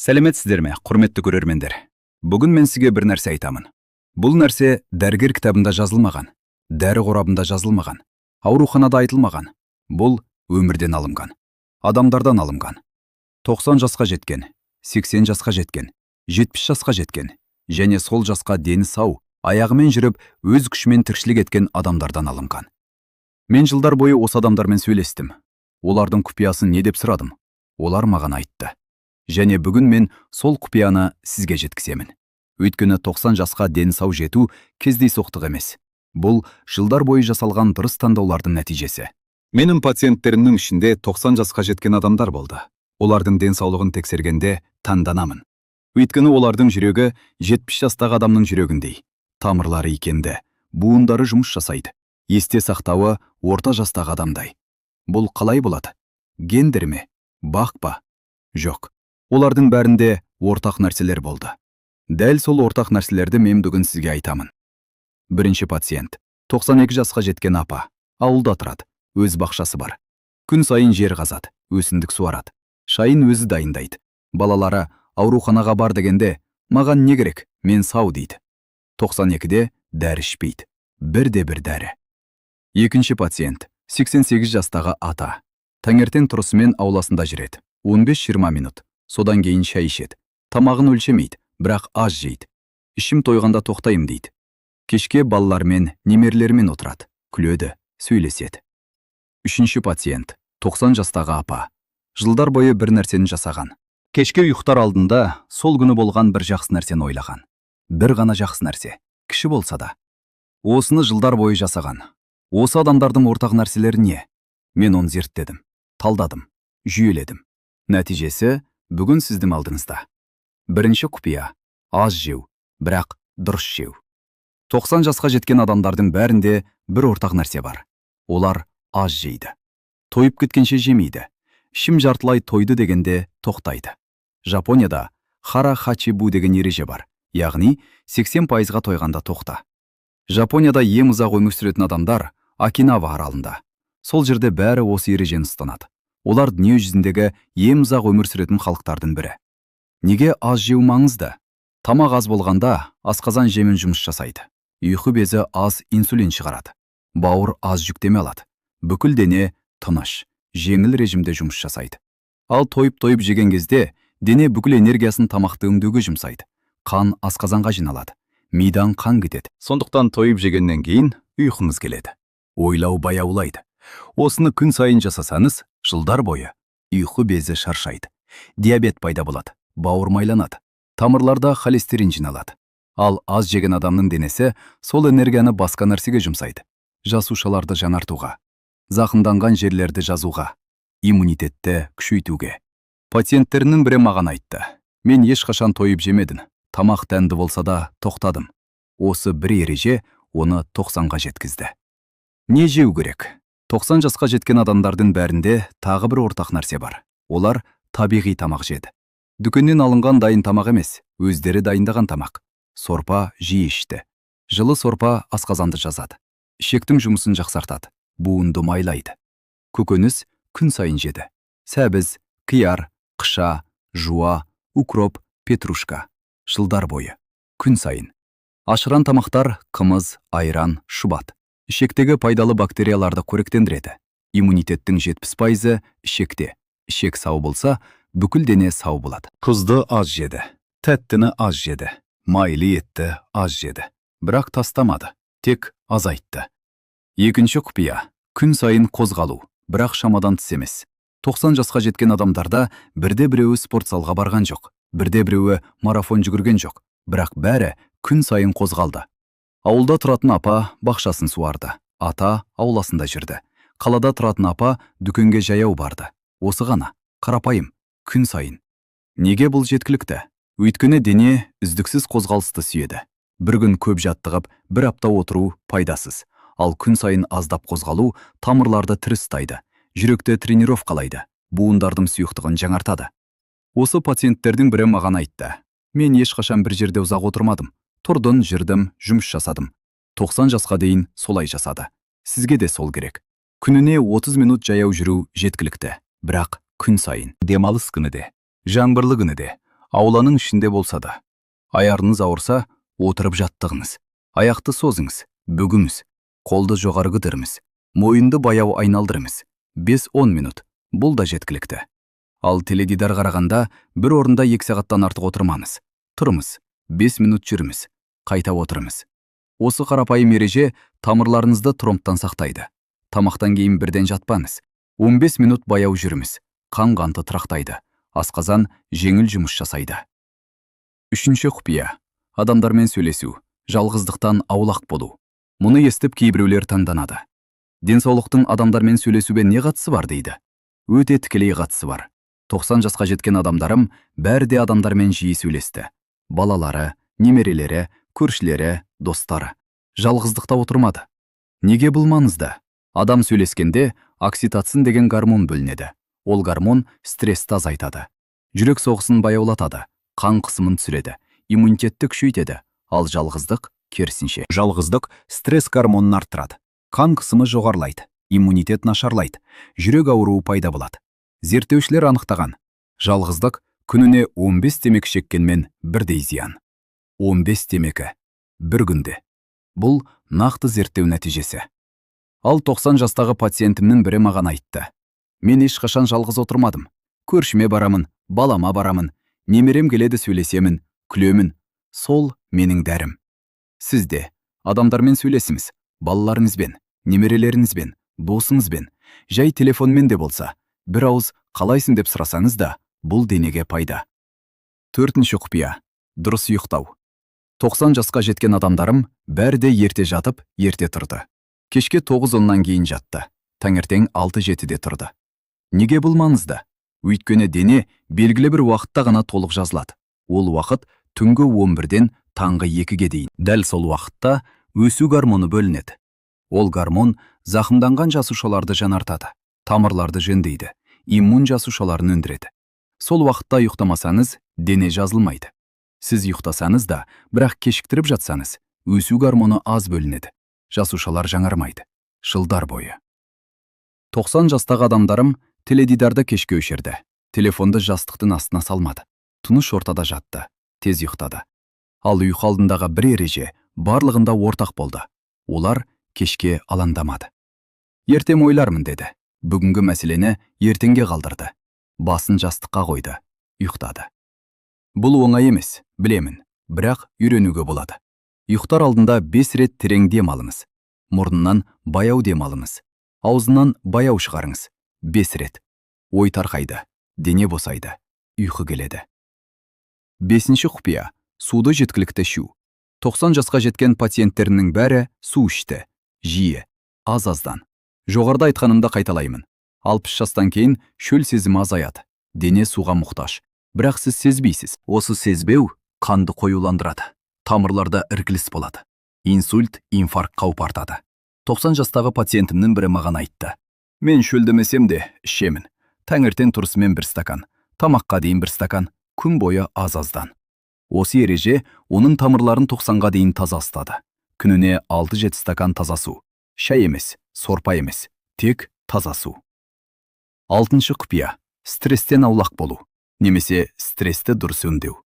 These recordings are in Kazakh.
Сәлеметсіздер ме, құрметті көрермендер! Бүгін мен сізге бір нәрсе айтамын. Бұл нәрсе дәрігер кітабында жазылмаған, дәрі қорабында жазылмаған, ауруханада айтылмаған. Бұл өмірден алынған, адамдардан алынған. 90 жасқа жеткен, 80 жасқа жеткен, 70 жасқа жеткен және сол жасқа дені сау, аяғымен жүріп, өз күшімен тіршілік еткен адамдардан алынған. Мен жылдар бойы осы адамдармен сөйлестім. Олардың құпиясын не деп сұрадым. Олар маған айтты. Және бүгін мен сол құпияны сізге жеткіземін. Өйткені 90 жасқа дені сау жету кездейсоқтық емес. Бұл жылдар бойы жасалған дұрыс таңдаулардың нәтижесі. Менің пациенттерімнің ішінде 90 жасқа жеткен адамдар болды. Олардың денсаулығын тексергенде таңданамын. Өйткені олардың жүрегі 70 жастағы адамның жүрегіндей. Тамырлары икемді, буындары жұмыс жасайды. Есте сақтауы орта жастағы адамдай. Бұл қалай болады? Гендер ме? Бақ па? Жоқ. Олардың бәрінде ортақ нәрселер болды. Дәл сол ортақ нәрселерді мен бүгін сізге айтамын. Бірінші пациент. 92 жасқа жеткен апа. Ауылда тұрады. Өз бақшасы бар. Күн сайын жер қазады, өсімдік суарады. Шайын өзі дайындайды. Балалары ауруханаға бар дегенде, маған не керек, мен сау дейді. 92-де дәрі ішпейді. Бірде бір дәрі. Екінші пациент. 88 жастағы ата. Таңертең тұрысымен ауласында жүреді. 15-20 минут. Содан кейін шай ішеді. Тамағын өлшемейді, бірақ аз жейді. Ішім тойғанда тоқтаймын дейді. Кешке балалармен, немерелерімен отырады. Күледі, сөйлеседі. Үшінші пациент. 90 жастағы апа. Жылдар бойы бір нәрсені жасаған. Кешке ұйықтар алдында сол күні болған бір жақсы нәрсені ойлаған. Бір ғана жақсы нәрсе, кіші болса да. Осыны жылдар бойы жасаған. Осы адамдардың ортақ нәрселері не? Мен оны зерттедім, талдадым, жүйеледім. Нәтижесі бүгін сіздің алдыңызда. Бірінші құпия – аз жеу, бірақ дұрыс жеу. 90 жасқа жеткен адамдардың бәрінде бір ортақ нәрсе бар. Олар аз жейді. Тойып кеткенше жемейді. Ішім жартылай тойды дегенде тоқтайды. Жапонияда хара хачи бу деген ереже бар. Яғни 80%-ға тойғанда тоқта. Жапонияда ең ұзақ өмір сүретін адамдар Окинава аралында. Сол жерде бәрі осы ережені ұстанады. Олар дүние жүзіндегі ең ұзақ өмір сүретін халықтардың бірі. Неге аз жеу маңызды? Тамақ аз болғанда асқазан жеңіл жұмыс жасайды. Ұйқы безі аз инсулин шығарады. Бауыр аз жүктеме алады. Бүкіл дене тыныш, жеңіл режимде жұмыс жасайды. Ал тойып-тойып жеген кезде дене бүкіл энергиясын тамақты өңдеуге жұмсайды. Қан асқазанға жиналады. Мидан қан кетеді. Сондықтан тойып жегеннен кейін ұйқыңыз келеді. Ойлау баяулайды. Осыны күн сайын жасасаңыз, жылдар бойы ұйқы безі шаршайды. Диабет пайда болады, бауыр майланады. Тамырларда холестерин жиналады. Ал аз жеген адамның денесі сол энергияны басқа нәрсеге жұмсайды. Жасушаларды жаңартуға, зақымданған жерлерді жазуға, иммунитетті күшейтуге. Пациенттерінің бірі маған айтты: «Мен ешқашан тойып жемедім. Тамақ дәмді болса да тоқтадым». Осы бір ереже оны 90-ға жеткізді. Не жеу керек? 90 жасқа жеткен адамдардың бәрінде тағы бір ортақ нәрсе бар. Олар табиғи тамақ жеді. Дүкеннен алынған дайын тамақ емес, өздері дайындаған тамақ. Сорпа жиі ішті. Жылы сорпа асқазанды жазады. Ішектің жұмысын жақсартады, буынды майлайды. Көкөніс күн сайын жеді. Сәбіз, қияр, қыша, жуа, укроп, петрушка. Жылдар бойы. Күн сайын. Ашыран тамақтар: қымыз, айран, шұбат. Ішектегі пайдалы бактерияларды қоректендіреді. Иммунитеттің 70%-ы ішекте. Ішек сау болса, бүкіл дене сау болады. Тұзды аз жеді, тәттіні аз жеді, майлы етті аз жеді. Бірақ тастамады, тек азайтты. Екінші құпия – күн сайын қозғалу, бірақ шамадан тыс емес. 90 жасқа жеткен адамдарда бірде біреуі спорт залға барған жоқ, бірде біреуі марафон жүгірген жоқ, бірақ бәрі күн сайын қозғалды. Ауылда тұратын апа бақшасын суарды, ата ауласында жүрді. Қалада тұратын апа дүкенге жаяу барды. Осы ғана, қарапайым, күн сайын. Неге бұл жеткілікті? Өйткені дене үздіксіз қозғалысты сүйеді. Бір күн көп жаттығып, бір апта отыру пайдасыз. Ал күн сайын аздап қозғалу тамырларды тірі ұстайды, жүректі тренировкалайды, буындардың сұйықтығын жаңартады. Осы пациенттердің бірі маған айтты: «Мен ешқашан бір жерде ұзақ отырмадым. Тұрдым, жүрдім, жұмыс жасадым». 90 жасқа дейін солай жасады. Сізге де сол керек. Күніне 30 минут жаяу жүру жеткілікті, бірақ күн сайын. Демалыс күні де, жаңбырлы күні де, Ауланың ішінде болса да. Аяғыңыз ауырса, отырып жаттығыңыз. Аяқты созыңыз, бүгіңіз. Қолды жоғары көтеріңіз. Мойынды баяу айналдырыңыз. 5-10 минут. Бұл да жеткілікті. Ал теледидар қарағанда бір орында 2 сағаттан артық отырмаңыз. Тұрыңыз, 5 минут жүріңіз, қайта отырыңыз. Осы қарапайым ереже тамырларыңызды тромбтан сақтайды. Тамақтан кейін бірден жатпаңыз. 15 минут баяу жүріңіз. Қан қанты тұрақтайды. Асқазан жеңіл жұмыс жасайды. Үшінші құпия. Адамдармен сөйлесу, жалғыздықтан аулақ болу. Мұны естіп, кейбіреулер таңданады. Денсаулықтың адамдармен сөйлесуге не қатысы бар, дейді. Өте тікелей қатысы бар. 90 жасқа жеткен адамдарым бәрі де адамдармен жиі сөйлесті. Балалары, немерелері, көршілері, достары. Жалғыздықта отырмады. Неге бұл маңызды? Адам сөйлескенде окситоцин деген гормон бөлінеді. Ол гормон стрессті азайтады. Жүрек соғысын баяулатады, қан қысымын түсіреді, иммунитетті күшейтеді. Ал жалғыздық керісінше. Жалғыздық стресс гормонын арттырады. Қан қысымы жоғарылайды, иммунитет нашарлайды, жүрек ауруы пайда болады. Зерттеушілер анықтаған: жалғыздық күніне 15 темекі шеккенмен бірдей зиян. 15 темекі бір күнде. Бұл нақты зерттеу нәтижесі. Ал 90 жастағы пациентімнің бірі маған айтты: «Мен ешқашан жалғыз отырмадым. Көршіме барамын, балама барамын, немерем келеді, сөйлесемін, күлемін. Сол менің дәрім». Сіз де адамдармен сөйлесіңіз, балаларыңызбен, немерелеріңізбен, досыңызбен, жай телефонмен де болса, бір ауыз «қалайсың» деп сұрасаңыз да, бұл денеге пайда. Төртінші құпия: дұрыс ұйықтау. 90 жасқа жеткен адамдарым бәрі де ерте жатып, ерте тұрды. Кешке 9-10-нан кейін жатты. Таңертең 6-7-де тұрды. Неге бұл маңызды? Өйткені дене белгілі бір уақытта ғана толық жазылады. Ол уақыт түнгі 11-ден таңғы 2-ге дейін. Дәл сол уақытта өсу гормоны бөлінеді. Ол гормон зақымданған жасушаларды жаңартады, тамырларды жөндейді, иммун жасушаларын өндіреді. Сол уақытта ұйықтамасаңыз, дене жазылмайды. Сіз ұйықтасаңыз да, бірақ кешіктіріп жатсаңыз, өсу гормоны аз бөлінеді. Жасушалар жаңармайды. Жылдар бойы. 90 жастағы адамдарым теледидарды кешке өшірді. Телефонды жастықтың астына салмады. Тыныш ортада жатты, тез ұйықтады. Ал ұйқы алдындағы бір ереже барлығында ортақ болды. Олар кешке алаңдамады. «Ертең ойлармын», – деді. Бүгінгі мәселені ертеңге қалдырды. Басын жастыққа қойды, ұйықтады. Бұл оңай емес, білемін, бірақ үйренуге болады. Ұйықтар алдында 5 рет терең дем алыңыз. Мұрнынан баяу дем алыңыз. Аузынан баяу шығарыңыз. 5 рет. Ой тарқайды, дене босайды, ұйқы келеді. Бесінші құпия: суды жеткілікті ішу. 90 жасқа жеткен пациенттерінің бәрі су ішті. Жиі, аз-аздан. Жоғарыда айтқанымды қайталаймын. 60 жастан кейін шөл сезімі азаяды. Дене суға мұқтаж. Бірақ сіз сезбейсіз. Осы сезбеу қанды қоюландырады. Тамырларда іркіліс болады. Инсульт, инфаркт қаупі артады. 90 жастағы пациентімнің бірі маған айтты: «Мен шөлдемесем де ішемін. Таңертең тұрысымен бір стакан, тамаққа дейін бір стакан, күн бойы аз-аздан». Осы ереже оның тамырларын 90-ға дейін таза ұстады. Күніне 6-7 стакан таза су. Шай емес, сорпа емес, тек таза су. Алтыншы құпия: стресстен аулақ болу немесе стрессті дұрыс өңдеу.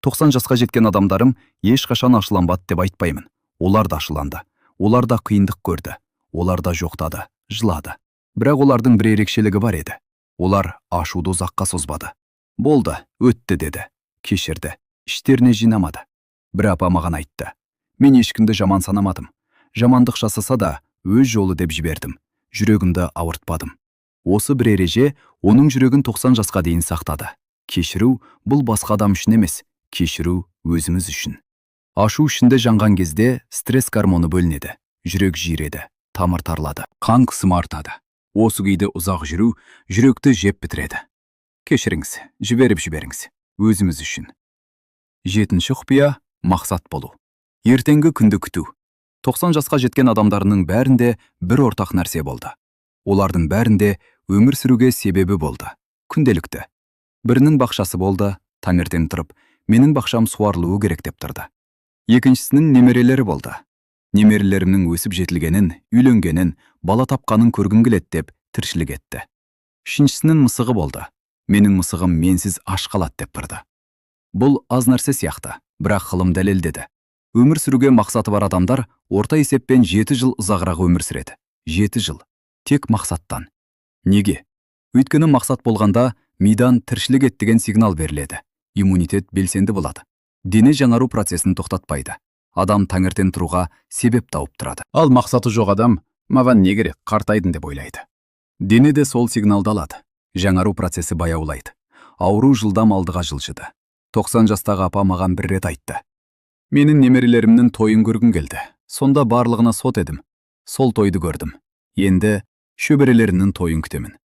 90 жасқа жеткен адамдарым ешқашан ашуланбады деп айтпаймын. Олар да ашуланды. Олар да қиындық көрді. Олар да жоқтады, жылады. Бірақ олардың бір ерекшелігі бар еді. Олар ашуды ұзаққа созбады. «Болды, өтті», – деді. Кешірді. Іштеріне жинамады. Бір апа маған айтты: «Мен ешкімді жаман санамадым. Жамандық жасаса да, өз жолы деп жібердім. Жүрегімді ауыртпадым». Осы бір ереже оның жүрегін 90 жасқа дейін сақтады. Кешіру – бұл басқа адам үшін емес, кешіру өзіміз үшін. Ашу ішінде жанған кезде стресс гормоны бөлінеді. Жүрек жиіреді, тамыр тарылады, қан қысымы артады. Осы күйде ұзақ жүру жүректі жеп бітіреді. Кешіріңіз, жіберіп жіберіңіз. Өзіміз үшін. Жетінші құпия: мақсат болу. Ертеңгі күнді күту. 90 жасқа жеткен адамдарының бәрінде бір ортақ нәрсе болды. Олардың бәрінде өмір сүруге себебі болды. Күнделікті. Бірінің бақшасы болды, таңертең тұрып, «Менің бақшам суарылуы керек» деп тұрды. Екіншісінің немерелері болды. «Немерелерімнің өсіп жетілгенін, үйленгенін, бала тапқанын көргім келеді» деп тіршілік етті. Үшіншісінің мысығы болды. «Менің мысығым менсіз аш қалады» деп тұрды. Бұл аз нәрсе сияқты, бірақ ғылым дәлелдеді. Өмір сүруге мақсаты бар адамдар орта есеппен 7 жыл ұзағырақ өмір сүреді. 7 жыл. Тек мақсаттан. Неге? Өйткені мақсат болғанда мидан «тіршілік ет» деген сигнал беріледі. Иммунитет белсенді болады. Дене жаңару процесін тоқтатпайды. Адам таңертең тұруға себеп тауып тұрады. Ал мақсаты жоқ адам «маған не керек, қартайдым» деп ойлайды. Дене де сол сигналды алады. Жаңару процесі баяулайды. Ауру жылдам алдыға жылжыды. 90 жастағы апа маған бір рет айтты: «Менің немерелерімнің тойын көргім келді. Сонда барлығына сот едім. Сол тойды көрдім. Енді шөберелерінің тойын күтемін».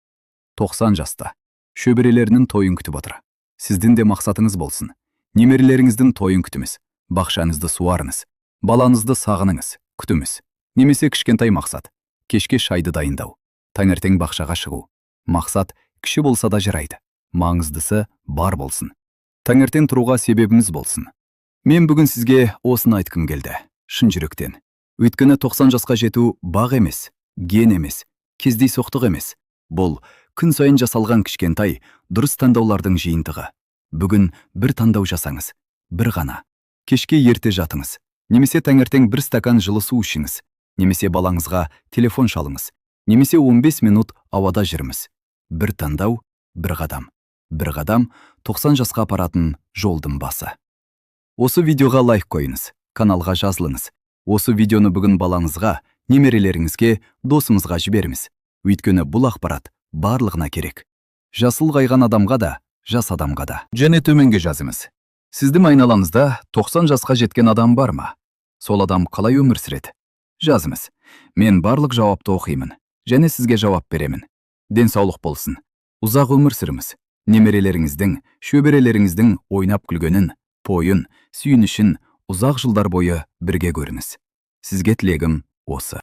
90 жаста. Шөберелерінің тойын күтіп отыр. Сіздің де мақсатыңыз болсын. Немерелеріңіздің тойын күтіңіз. Бақшаңызды суарыңыз. Балаңызды сағыныңыз, күтіңіз. Немесе кішкентай мақсат. Кешке шайды дайындау. Таңертең бақшаға шығу. Мақсат кіші болса да жарайды. Маңыздысы бар болсын. Таңертең тұруға себебіңіз болсын. Мен бүгін сізге осыны айтқым келді. Шын жүректен. Өйткені 90 жасқа жету бақ емес, ген емес, кездейсоқтық емес. Бұл күн сайын жасалған кішкентай, дұрыс таңдаулардың жиынтығы. Бүгін бір таңдау жасаңыз, бір ғана. Кешке ерте жатыңыз, немесе таңертең бір стакан жылы су ішіңіз, немесе балаңызға телефон шалыңыз, немесе 15 минут ауада жүріңіз. Бір таңдау, бір қадам. Бір қадам 90 жасқа апаратын жолдың басы. Осы видеоға лайк қойыңыз, каналға жазылыңыз. Осы видеоны бүгін балаңызға, немерелеріңізге, досыңызға жіберіңіз. Өйткені бұл ақпарат барлығына керек. Жасы ұлғайған адамға да, жас адамға да. Және төменге жазыңыз. Сіздің айналаңызда 90 жасқа жеткен адам бар ма? Сол адам қалай өмір сүреді? Жазыңыз. Мен барлық жауапты оқимын және сізге жауап беремін. Денсаулық болсын. Ұзақ өмір сүріңіз. Немерелеріңіздің, шөберелеріңіздің ойнап күлгенін, тойын, сүйінішін ұзақ жылдар бойы бірге көріңіз. Сізге тілегім осы.